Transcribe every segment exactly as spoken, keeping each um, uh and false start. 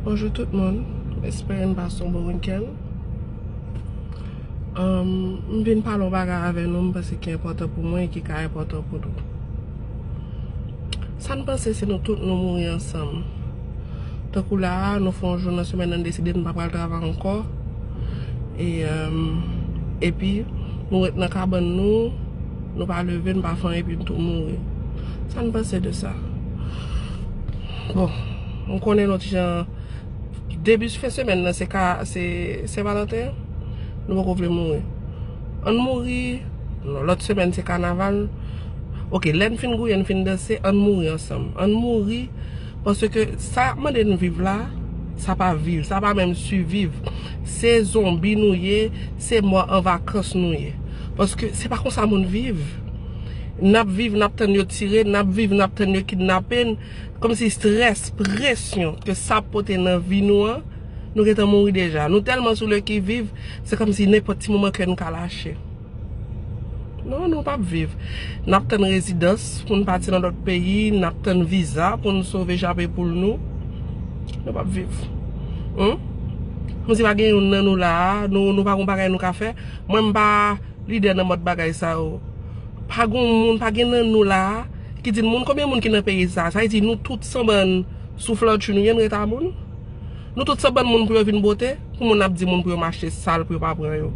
Bonjou tout moun, m espere n pase yon bon wikenn. Um, m vin pale yon bagay avè nou, m panse ki enpòtan pou mwen e ki ka enpòtan pou nou. Sa n panse si nou tout nou mouri ansanm? Tankou la a, nou fè yon jou nan semèn nan, n deside n pa pral travay ankò. E, um, epi, nou ret nan kabann nou, nou pa leve, nou pa fè anyen, epi n tou mouri. Sa n panse de sa? Bon, m konnen lòt jan, debi fen semèn nan, se ka, se Sen Valanten, nou poko vle mouri. Ann mouri, non, lòt semèn se kanaval. Oke, lè n fin gouye, n fin danse, ann mouri ansanm. Ann mouri, paske sa y ap mande n viv la, sa pa viv, sa pa menm siviv. Se zonbi nou ye, se mò an vakans nou ye. Paske se pa konsa moun viv. N ap viv, n ap tann yo tire n, n ap viv, n ap tann yo kidnape n. Kòmsi estrès, presyon ke sa ap pote nan vi nou an, nou gentan mouri deja. Nou tèlman sou le qui vive, se kòmsi nenpòt ti moman kè n ka lache. Non, nou p ap viv. N ap tann rezidans pou n pati nan lòt peyi, n ap tann viza pou n sove chapepoul nou. Nou p ap viv. Hum? Kòmsi pa gen youn nan nou la a, nou, nou pa gon bagay nou ka fè. Mwen, m pa lidè nan mòd bagay sa yo. Pa gon moun, pa gen nan nou la a ki di n moun, konbyen moun ki nan peyi sa? Sa vle di nou tout sanbann sou flòti nou ye, n ret a moun. Nou tout sanbann moun pou yo vin bote, pou moun ap di moun pou yo mache sal, pou yo pa pran yo.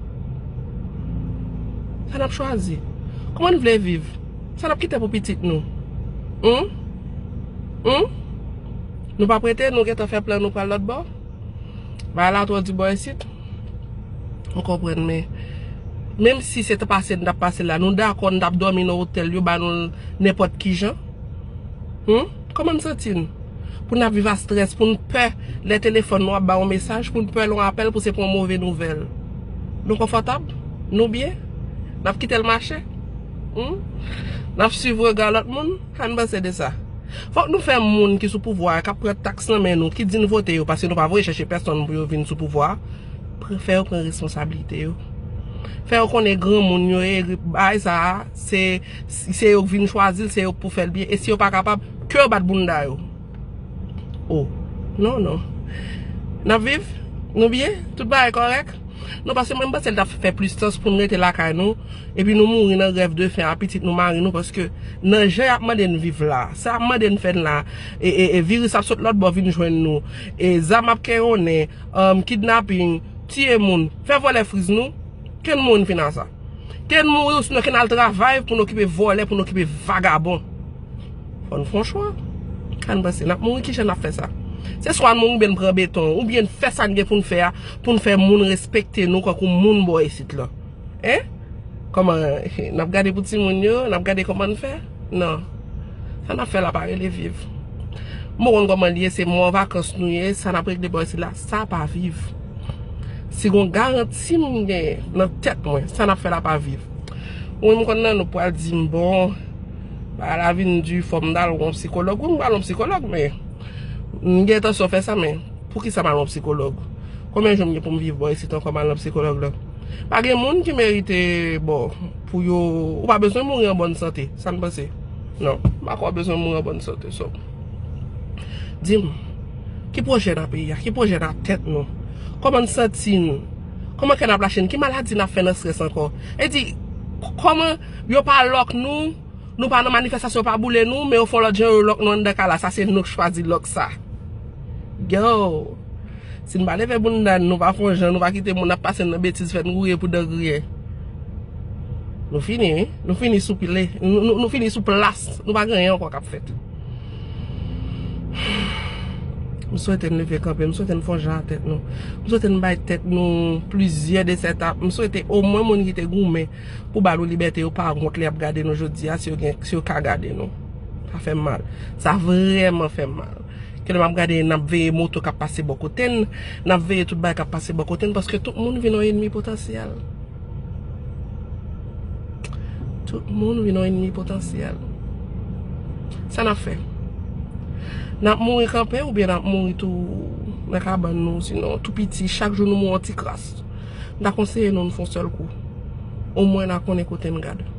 Sa n ap chwazi? Kòman n vle viv? Sa n ap kite pou pitit nou? Hum? Hum? Nou p ap rete, nou gentan fè plan, nou pral lòt bò? Bagay la twò di bò isit. Ou konprann, men menm si se t pase n t ap pase la, nou dakò n t ap dòmi nan otèl, yo ba nou l nenpòt ki jan? Hum? Kòman n santi n? Pou n ap viv a strès, pou n pè lè telefòn nou ap ba yon mesaj, pou n pè lè yon apèl, pou se pou yon move nouvèl. Nou konfòtab? Nou byen? N ap kite l mache? Hum? N ap swiv rega lòt moun? Sa n panse de sa? Fòk nou fè moun ki sou pouvwa a, k ap pran taks nan men nou, ki di n vote yo, paske nou pa voye chèche pèsonn pou yo vin sou pouvwa a, pran, fè yo pran responsablite yo. Fè yo konnen granmoun yo ye, bagay sa a, se, se yo k vin chwazi l, se yo k pou fè l byen, e si yo pa kapab, ke yo bat bounda yo. Oh, non, non. N ap viv? Nou byen? Tout bagay kòrèk? Non, paske mwen, m panse l t ap fè plis sans pou n rete lakay nou, epi nou mouri nan grèv de fen a pitit nou, mari nou, paske nan jan y ap mande n viv la, sa y ap mande n fè n la, e, e, e viris ap sot lòt bò vin jwenn nou, e zam ap keyonnen, um, kidnaping, tiye moun, fè vòlè friz nou, ke n mouri n fin a sa. Ke n mouri, ou sinon ke n al travay pou n okipe vòlè, pou n okipe vagabon. Fò n fè yon chwa. Sa n panse? N ap mouri, kijan n ap fè sa? Se swa n mouri oubyen n pran beton, oubyen n fè sa n gen pou n fè a, pou n fè moun respekte nou kankou moun bò isit lan. Hein? Kòman, n ap gade pou timoun yo, n ap gade kòman n fè? Non. Sa n ap fè la pa rele viv. M pa konn kòman l ye, se mò vakans nou ye, sa n ap regle bò isit la, sa pa viv. Si gon garanti m gen nan tèt mwen, sa n ap fè la pa viv. Wi, m konn nan nou pral di m, bon, bagay la vin di, fò m t al wè yon sikològ. Wi, m pral wè yon sikològ, men m gen entansyon fè sa, men poukisa m al wè yon sikològ? Konbyen jou m gen pou m viv bò isit ankò m al nan sikològ la? Pa gen moun ki merite, bon, pou yo, ou pa bezwen mouri an bòn sante, sa n panse? Non, m pa kwè w bezwen mouri an bòn sante, so. Di m, ki pwojè nan peyi a? Ki pwojè nan tèt nou? Kòman n santi n? Kòman kè n ap lache n? Ki maladi n ap fè nan strès ankò? E di, k-, kòman yo pa lòk nou, nou pa nan manifestasyon, yo pa boule nou, men yo fè yon lòt jan, yo lòk nou anndan kay la. Sa se nou k chwazi lòk sa. Yo! Si n pa leve bounda n, nou pa fè yon jan, nou pa kite moun ap pase n nan betiz, fè n gouye pou dan griyen. Nou fini, wi. Nou fini sou pile. Nou, nou, nou fini sou plas. Nou pa gen anyen ankò k ap fèt. M swete n leve kanpe, m swete n fè yon jan a tèt nou. M swete n bay tèt nou plizyè de sèt ap. M swete omwen moun ki te goumen pou ba nou libète yo pa wont lè y ap gade nou jodi a, si yo gen, si yo ka gade nou. Sa fè m mal. Sa vrèman fè m mal. Ke lè m ap gade, n ap veye moto k ap pase bò kote n, n ap veye tout bagay k ap pase bò kote n, paske tout moun vin yon ènmi potansyèl. Tout moun vin yon ènmi potansyèl. Sa n ap fè? N ap mouri kanpe oubyen n ap mouri tou nan kabann nou, sinon tou piti, chak jou nou mouri yon ti kras. M ta konseye nou, nou fè yon sèl kou. Omwen n a konnen kote n gade.